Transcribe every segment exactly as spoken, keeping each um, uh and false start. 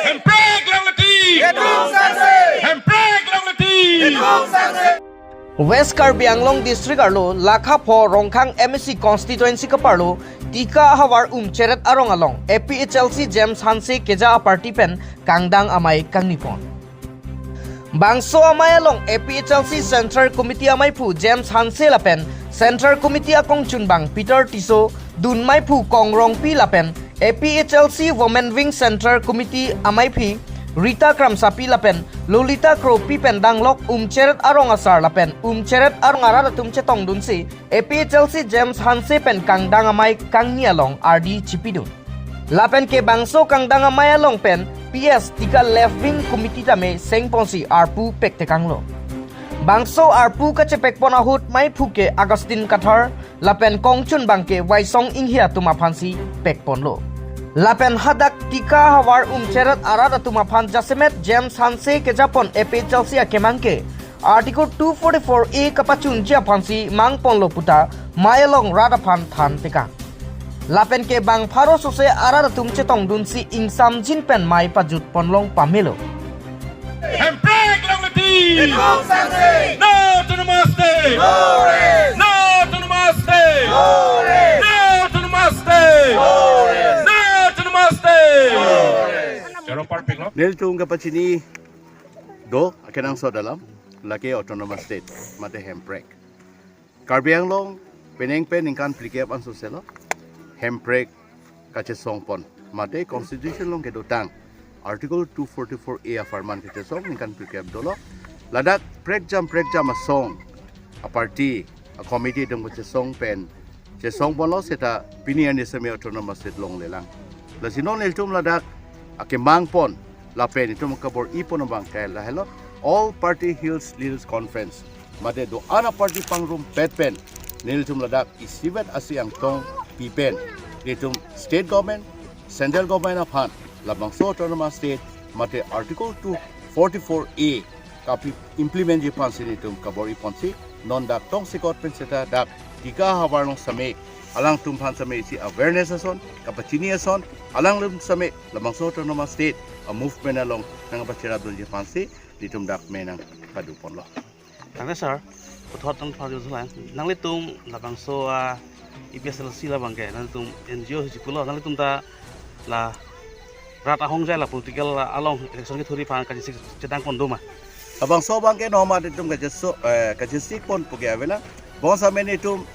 Hemprek longle ti! Hemprek longle ti! West Karbi Anglong District arlo Lakha pho Rongkhang M A C constituency kaparlo Tika Havar Umcheret arong along A P H L C James Hanse keja aparty pen kangdang amei kangnipon. Bangso amei along A P H L C Central Committee ameiphu James Hanse lapen Central Committee akongchunbang Peter Tisso, dun meiphu Kong Rongpi lapen A P H L C Women Wing Central Committee ameiphi Rita Kramsapi lapen Lolita Kropi pen danglok Umcheret arong asar lapen Umcheret arong arat atum chetongdunsi A P H L C James Hanse pen kangdang amei kangni along ardi chipidun. Lapen ke bangso kangdang amei along pen P S Tika Left Wing Committee tame sengponsi arpu pektekanglo. Bangso arpu kachepekpon ahut meiphu ke Augustine Kathar lapen kongchunbang ke Waisong Inghia atum aphansi pekponlo. Lapen hadak Tika Havar Umcheret arat atum aphan jasemet James Hanse kejapon A P H L C akemang ke Article two forty-four A kapachunji aphansi mangponlo puta mei along rat aphan thantekang. Lapen ke bang pharo sose arat atum chetongdunsi ingsamjin pen mei pajutponlong pamelo. Hemprek longle ti! No Autonomous State! No Autonomous State! No Autonomous State! No Autonomous State! Choro parpik lo. Nelitum kapachini do akenangsot alam lake Autonomous State mate Hemprek. Karbi Anglong penang pen ningkan phlikep ansose lo Hemprek kachesongpon mate constitution along kedotang Article two forty-four A aforman kachesong ningkan phlikep dolo. Ladak prekjam prekjam asong, aparty, acommittee atum kachesong pen chesongponlo seta pini arni seme Autonomous State longlelang. Lasi non nelitum ladak akemangpon lapen itum kabor-ipon abang ke lahelo All Party Hills Leaders Conference mate do-an aparty pangrumpet pen nelitum ladak isivet asi angtong pipen nelitum state government, central government aphan labangso Autonomous State mate Article two forty-four A kapi-implementji aphansi nelitum kabor-iponsi non dak tongsekot pen seta dak Tika Havar along seme alangtum aphan seme isi awareness ason, kapachini ason, alanglitum seme labangso Autonomous State a-movement along nangpacherapdunji aphansi nelitum dak mei nangpaduponlo. Tangte sir, puthot nangpajuthulang. Nanglitum labangso a-A P H L C labang ke, nanglitum N G O si pulo, nanglitum ta la rat ahongjai la political along election kethurji aphan kachesik chedangpon do ma? Labangso abang ke non amat itum kacheso, eh, kachesikpon puke avelang. Bonsitame nelitum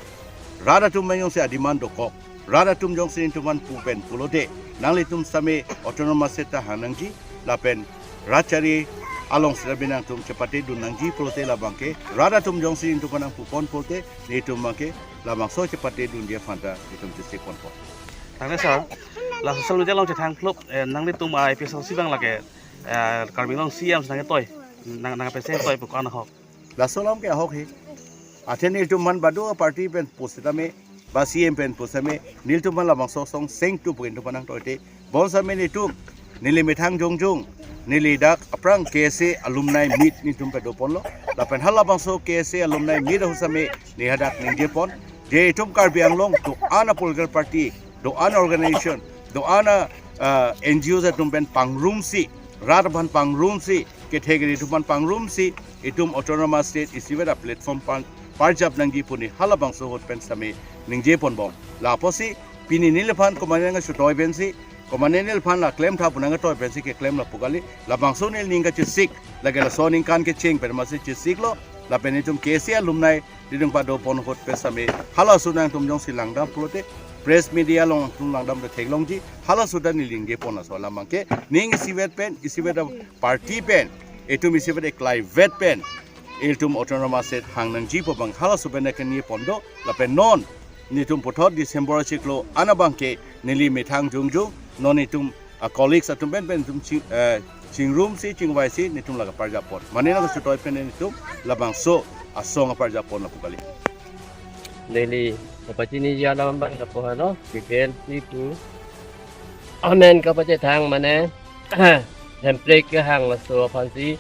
rat atum jongsi a-demand dokok, rat atum jongsi nelitum aphan pu pen pulote nanglitum seme Autonomous State ta hang nangji lapen rat chari along seta binong atum chepatedun nangji pulote labang ke rat atum jongsi nelitum aphan nangpupon pulote nelitum abang ke labangso chepatedunji aphan ta nelitum chesikponpo. Tangte sir, la social media along chethang phlop, eh, nanglitum a-A P H L C abang lake, eh, Karbi Anglong C E M si nangketoi, nang, nangpeseng toi pu ko-an ahok? Laso alam ke ahok he. Athe nelitum aphan badu party pen pusitame, ba C E M pen pusitame, nelitum aphan labangso asong sengtu pu nelitum aphan nangtoite. Bonsitame nelitum, neli methang jongjong, neli dak aphrang K S A alumni meet nelitum padoponlo. Lapen halabangso K S A alumni meet ahut seme neli hadak ningjepon. Je itum Karbi Anglong do-an a-political party, do-an a-organization, do-an a, ah, N G Os atum pen pangrumsi, rat aphan pangrumsi, category atum aphan pangrumsi, itum Autonomous State isivet a-platform aphan parjap nangji pu neli halabangso ahut pen seme ningjeponbom. Lapusi pini neliphan komatne nangkachotoi pensi, komatne neliphan la klemtha pu nangketoi pensi keklem lapu kali, labangso neli ning kachesik, lake laso aningkan kecheng pen masi chesiklo, lapen itum K S A alumni nelitum padopon ahut pen seme halaso nangtum jongsi langdam pulote, press media along nangtum langdam ta theklongji, halaso ta neli ningjepon laso alam abang ke, ning isivet pen, isivet a-party pen, itum isivet eklaivet pen, itum Autonomous State hang nangji pu abang halaso pen neli ningjeponlo, lapen non, nelitum puthot December achiklo an abang ke neli methang jongjong, non itum a-colleagues atum pen pen itum ching, eh, chingrumsi chingvaisi nelitum la kaparjappon. Mane nangkachotoi pen nelitum labangso asong kaparjappon lapu kali. Neli kapachiniji alam abang lapu helo, detail si pu. Amen kapachethang mane, Hemprek kehang laso aphansi,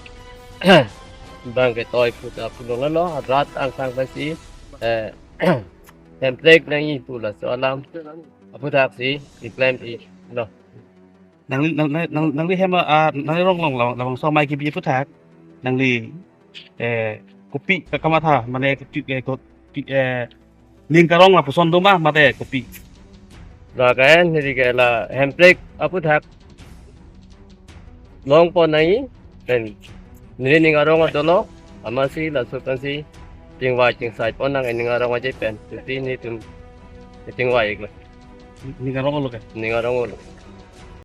bang ketoi puta pulong lo, rat angsang pensi, eh, Hemprek nangji pu laso alam aputhaksi keklem-ilo. Nangli nang nang nang nangli hem a nangli rong along labang labangso amei kebi aphuthak nangli eh kopi kakamatha mane kopi eh kopi eh ning karong lapuson do ma mate kopi. Lakan neli ke la hemprek aphuthak longpon nangji, then neli ning arong adolo, amatsi laso pensi chingvai chingsai pon nang ning arong aje pen. Titi netum chingvai iklo. Ning arong lo ke. Ning arong lo.